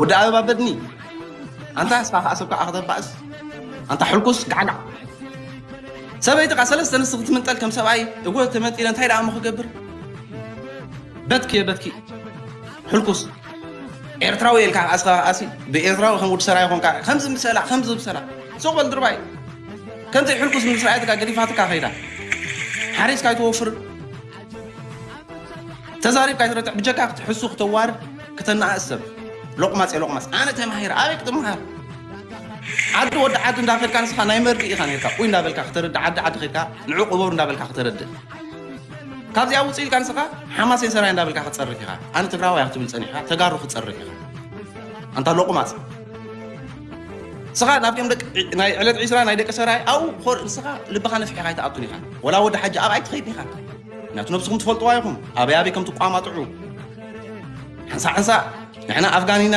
ወዲ ኣበባ በድኒ፣ ኣንታ እስኻ ከዓ ሰብካ ኣኽተባእስ፣ ኣንታ ሕልኩስ ጋዕጋዕ። ሰበይቲ ከዓ ሰለስተ ንስቲ ክትምንጠል ከም ሰብኣይ እወ ተመንጢለ እንታይ ደኣ እሞ ክገብር? በትኪ እየ በትኪ። ሕልኩስ ኤርትራዊ ኢልካ ኣስኻ ኣሲ ብኤርትራዊ ከም ወዲ ሰራይ ኾንካ ከም ዝምሰላ ከም ዝምሰላ ሱቕ በል ድርባይ። ከምዚ ሕልኩስ ምስ ረኣየትካ ገዲፋትካ ኸይዳ ሓሪስካ ኣይትወፍር። ተዛሪብካ ኣይትረትዕ ብጀካ ክትሕሱ ክተዋርድ ክተናእስ ሰብ። ሎቕማጽ እየ ሎቕማጽ ኣነ ተማሂረ ኣበይ ክትምሃር? ዓዲ ወዲ ዓዲ እንዳኸድካ ንስኻ ናይ መርድእ ኢኻ ነርካ ኡይ እንዳበልካ ክተረድእ ዓዲ ዓዲ ኸድካ ንዑ ቅበሩ እንዳበልካ ክተረድእ። ካብዚኣ ውፅእ ኢልካ ንስኻ ሓማሴን ሰራይ እንዳበልካ ክፀርፍ ኢኻ። ኣነ ትግራዋይ ክትብል ፀኒሕካ ተጋሩ ክፀርፍ ኢኻ። ኣንታ ሎቕማፅ ስኻ ናብ ም ናይ ዕለት ዒስራ ናይ ደቂ ሰራይ ኣው ኾር ንስኻ ልብኻ ነፍሒኻ ኣይትኣቱን ኢኻ። ወላ ወዲ ሓጂ ኣብ ኣይትኸይድ ኢኻ። ምክንያቱ ነብስኹም ትፈልጥዋ ኢኹም ኣበይ ኣበይ ከም ትቋማጥዑ። ሓንሳ ሓንሳ ንሕና ኣፍጋኒና